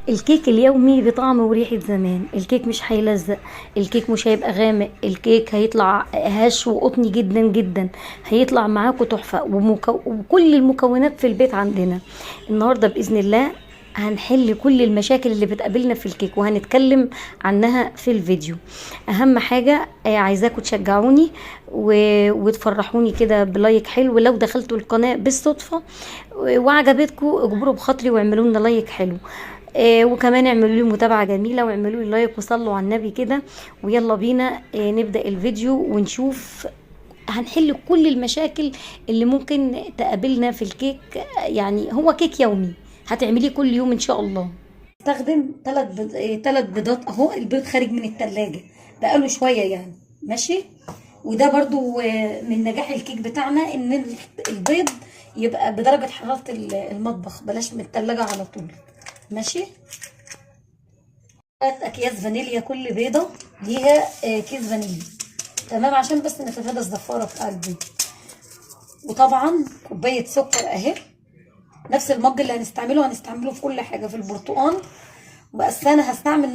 الكيك اليومي بطعم وريحة زمان. الكيك مش هيلزق، الكيك مش هيبقى غامق، الكيك هيطلع هش وقطني جدا جدا، هيطلع معاكم تحفة، وكل المكونات في البيت عندنا. النهاردة بإذن الله هنحل كل المشاكل اللي بتقابلنا في الكيك وهنتكلم عنها في الفيديو. اهم حاجة عايزاكم تشجعوني وتفرحوني كده ب like حلو. لو دخلتوا القناة بالصدفة وعجبتكم اجبروا بخاطري واعملوا لنا like حلو، وكمان اعملوا لي متابعة جميلة واعملوا لي like وصلوا على النبي كده. ويلا بينا نبدأ الفيديو ونشوف هنحل كل المشاكل اللي ممكن تقابلنا في الكيك. يعني هو كيك يومي هتعمليه كل يوم ان شاء الله. استخدم 3 بيضات اهو، البيض خارج من التلاجة بقاله شوية يعني، ماشي. وده برضو من نجاح الكيك بتاعنا ان البيض يبقى بدرجة حرارة المطبخ، بلاش من التلاجة على طول، ماشي. 3 اكياس فانيليا، كل بيضة ليها كيس فانيليا، تمام، عشان بس نتفادى الزفارة بتاع البيض. وطبعا كوباية سكر اهي، نفس المج اللي هنستعمله هنستعمله في كل حاجة، في البرتقال. بس انا هستعمل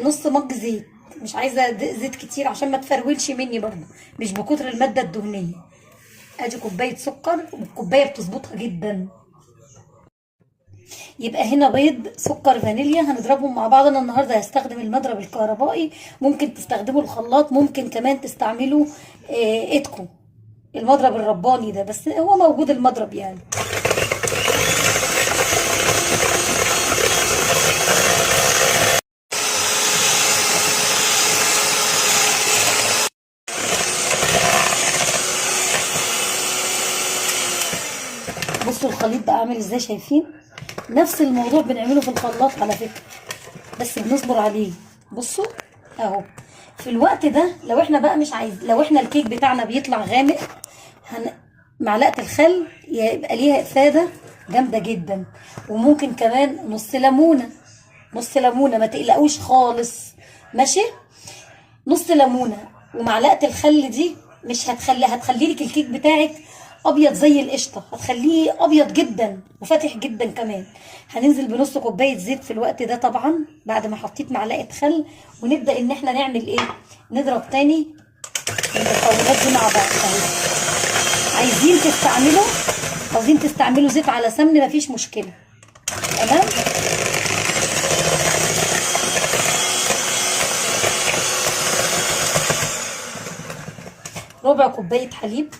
نص مج زيت، مش عايزة زيت كتير عشان ما تفرولش مني برضه، مش بكتر المادة الدهنية. ادي كوباية سكر، والكوباية بتظبطها جدا. يبقى هنا بيض، سكر، فانيليا، هنضربهم مع بعض. انا النهارده هستخدم المضرب الكهربائي، ممكن تستخدموا الخلاط، ممكن كمان تستعملوا ايدكم، المضرب الرباني ده، بس هو موجود المضرب يعني. بصوا الخليط بقى عامل ازاي، شايفين؟ نفس الموضوع بنعمله في الخلاط على فكرة، بس بنصبر عليه. بصوا اهو في الوقت ده لو احنا بقى مش عايز، لو احنا الكيك بتاعنا بيطلع غامق، معلقة الخل يبقى ليها افادة جامدة جدا. وممكن كمان نص ليمونة، نص ليمونة ما تقلقوش خالص، ماشي. نص ليمونة ومعلقة الخل دي مش هتخلي لك الكيك بتاعك ابيض زي القشطه، هتخليه ابيض جدا وفاتح جدا كمان. هننزل بنص كوباية زيت في الوقت ده طبعا بعد ما حطيت معلقه خل، ونبدا ان احنا نعمل ايه، نضرب تاني المكونات دي مع بعض اهي. عايزين تستعملوا زيت على سمن مفيش مشكلة، تمام. ربع كوباية حليب،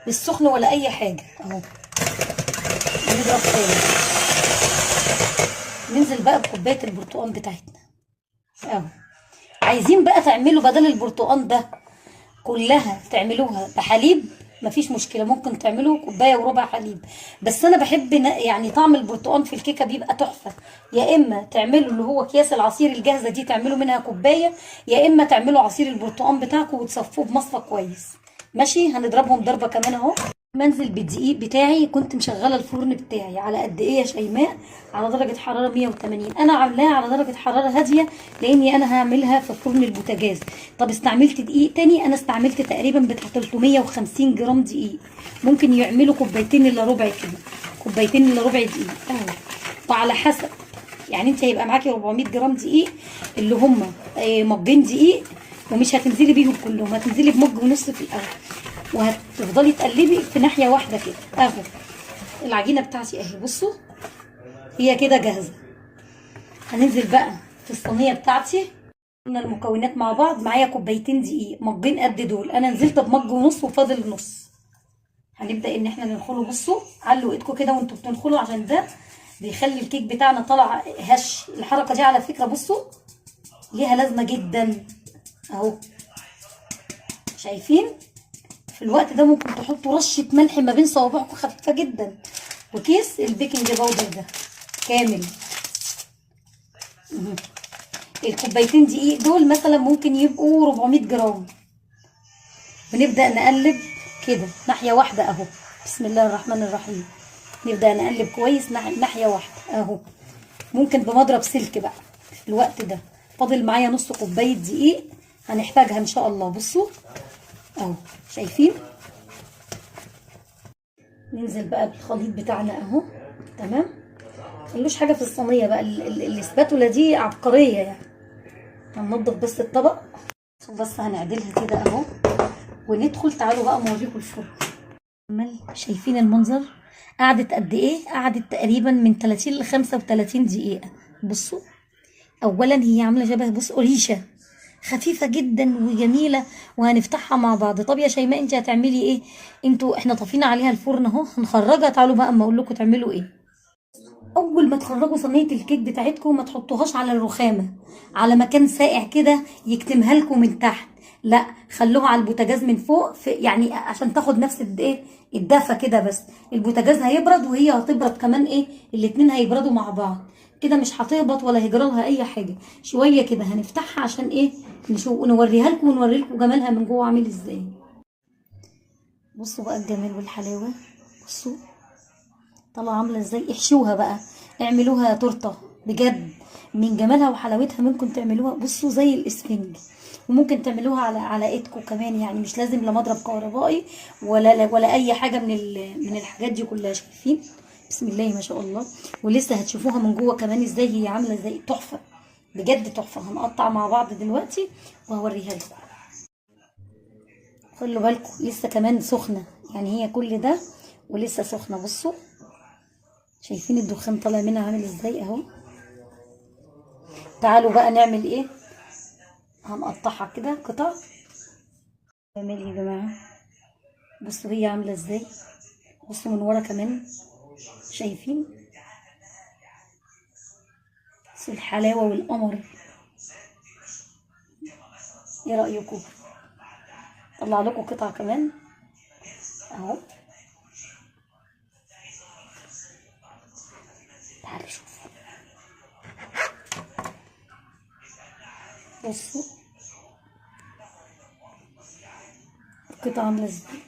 مش سخن ولا اي حاجة اهو. نضرب تاني، ننزل بقى بكوبايه البرتقال بتاعتنا اهو. عايزين بقى تعملوا بدل البرتقال ده كلها تعملوها بحليب مفيش مشكلة، ممكن تعملوا كوباية وربع حليب، بس انا بحب يعني طعم البرتقال في الكيكه بيبقى تحفة. يا اما تعملوا اللي هو اكياس العصير الجاهزة دي تعملوا منها كوباية، يا اما تعملوا عصير البرتقال بتاعكم وتصفوه بمصفى كويس، ماشي. هنضربهم ضربه كمان اهو. منزل بالدقيق بتاعي، كنت مشغله الفرن بتاعي على قد ايه يا شيماء؟ على درجه حرارة 180. انا عاملاها على درجه حرارة هادية لاني انا هعملها في فرن البوتاجاز. طب استعملت دقيق تاني، انا استعملت تقريبا بتاع 350 جرام دقيق، ممكن يعملوا كوبايتين الا ربع كده، كوبايتين الا ربع دقيق اهو. وعلى حسب يعني انت هيبقى معاكي 400 جرام دقيق اللي هم مجين دقيق، ومش هتنزلي بيهم كلهم، هتنزلي بمج ونص في الاول، وهتفضلي تقلبي في ناحية واحدة كده اهو. العجينة بتاعتي اهي، بصوا هي كده جاهزة. هننزل بقى في الصينية بتاعتي. قلنا المكونات مع بعض، معايا كوبايتين دقيق مجين قد دول، انا نزلت بمج ونص وفاضل نص. هنبدا ان احنا ننخله. بصوا علوا ايدكم كده وانتوا بتنخلوا، عشان ده بيخلي الكيك بتاعنا طالع هش. الحركة دي على فكرة بصوا ليها لازمه جدا اهو، شايفين؟ في الوقت ده ممكن تحطوا رشة ملح ما بين صوابعكم خفيفة جدا، وكيس ال baking powder ده كامل. الكوبايتين دقيق دول مثلا ممكن يبقوا 400 جرام. بنبدأ نقلب كده ناحية واحدة اهو، بسم الله الرحمن الرحيم. نبدأ نقلب كويس ناحية واحدة اهو. ممكن بمضرب سلك بقى في الوقت ده. فاضل معايا نص كوباية دقيق هنحتاجها ان شاء الله. بصوا اهو، شايفين؟ ننزل بقى بالخليط بتاعنا اهو، تمام. مخلوش حاجة في الصينية بقى. الاسباتولا دي عبقرية يعني. هننضف بس الطبق، بس هنعدلها كده اهو وندخل. تعالوا بقى اوريكم الفرن. شايفين المنظر؟ قعدت قد ايه؟ قعدت تقريبا من 30 ل 35 دقيقة. بصوا اولا هي عامله شبه، بصوا قريشه خفيفة جدا وجميلة، وهنفتحها مع بعض. طب يا شيماء انت هتعملي ايه؟ انتوا احنا طافيين عليها الفرن اهو، هنخرجها. تعالوا بقى اما اقول لكم تعملوا ايه. اول ما تخرجوا صينية الكيك بتاعتكم ما تحطوهاش على الرخامه، على مكان ساقع كده يكتمها لكم من تحت، لا خلوها على البوتاجاز من فوق، في يعني عشان تاخد نفس الايه الدفى كده. بس البوتاجاز هيبرد وهي هتبرد كمان، ايه الاتنين هيبردوا مع بعض كده، مش هتهبط ولا هيجرى لها اي حاجة. شوية كده هنفتحها عشان ايه نشوف، نوريها لكم ونوري لكم جمالها من جوه عامل ازاي. بصوا بقى الجمال والحلاوه، بصوا طالعه عامله ازاي. احشوها بقى، اعملوها تورته بجد من جمالها وحلاوتها، ممكن تعملوها بصوا زي الاسفنج، وممكن تعملوها على ايدكم كمان، يعني مش لازم لا مضرب كهربائي ولا اي حاجة من الحاجات دي كلها. شايفين؟ بسم الله ما شاء الله. ولسه هتشوفوها من جوه كمان ازاي هي عامله ازاي، تحفة بجد تحفة. هنقطع مع بعض دلوقتي وهوريها لكم. خلوا بالكم لسه كمان سخنة، يعني هي كل ده ولسه سخنة. بصوا شايفين الدخان طالع منها عامل ازاي اهو. تعالوا بقى نعمل ايه، هنقطعها كده قطع. نعمل ايه يا جماعة؟ بصوا هي عامله ازاي، بصوا من ورا كمان، شايفين؟ بصوا الحلاوة والقمر. ايه رايكم؟ طلع لكم قطع كمان اهو، تعالوا شوفوا. بصوا القطعة عاملة ازاي.